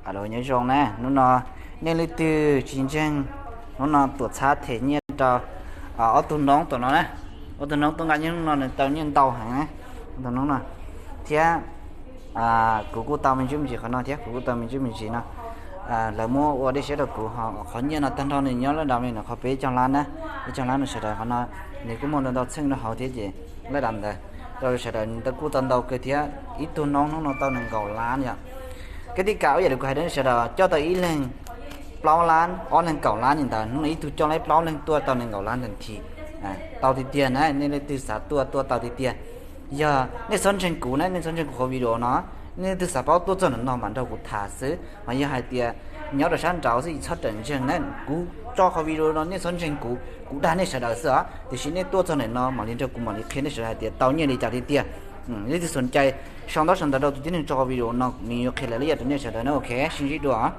Alo, nyob zoo na, hnub no nej leej twg tsis ntseeg, hnub no tuam txhab them nyiaj rau ob tug noob tom no na. Ob tug noob tuaj nqa nyiaj hnub no nws tau nyiaj ntau heev na, ob tug noob no. Thiab kuv kuj tau me ntsis me ntsis qhov no thiab, kuv kuj tau me ntsis me ntsis no. Lawv muab ua dej siab rau kuv, qhov nyiaj no tag nrho nws nyob lab dav me no qhov peb caug lab na, peb caug lab no sawv daws qhov no nws kuj muaj ntau ntau txheej rau hauv thiab ces lab dav ntawd rau sawv daws nws tau kuj tau ntau kawg thiab. Ib tug noob hnub no tau nees nkaum lab yom. Kwv tij kam, ua yam li kuv hais rau nej sawv daws, coj tau ib leeg plaub lab, ob leeg kaum lab li ntawd, hnub no ib tug coj lab plaub leeg tuaj tau nees nkaum lab ntawd thiab. Tau tiag tiag na, nej leej twg xav tuaj tuaj tau tiag tiag. Yog nej txhob ntseeg kuv na, nej txhob ntseeg kuv qhov video no, nej leej twg xav paub tuaj txog ntawm no mam nrog kuv tham xwb. Mas yog hais tias nyob rau sab nraud xwb tsis txhob rawm ntseeg na, kuv tso qhov video no nej txhob ntseeg kuv, kuv dag nej sawv daws xwb os. Tiam sis nej tuaj txog ntawm no mam li nrog kuv mam li qhia nej sawv daws hais tias tau nyiaj li cas tiag tiag. Leej twg xav cai sau ntaub sau ntawv rau tus tib neeg tso qhov video no, nws yuav qhia lawv li yam rau nej sawv daws na. Ok, sib ntsib dua.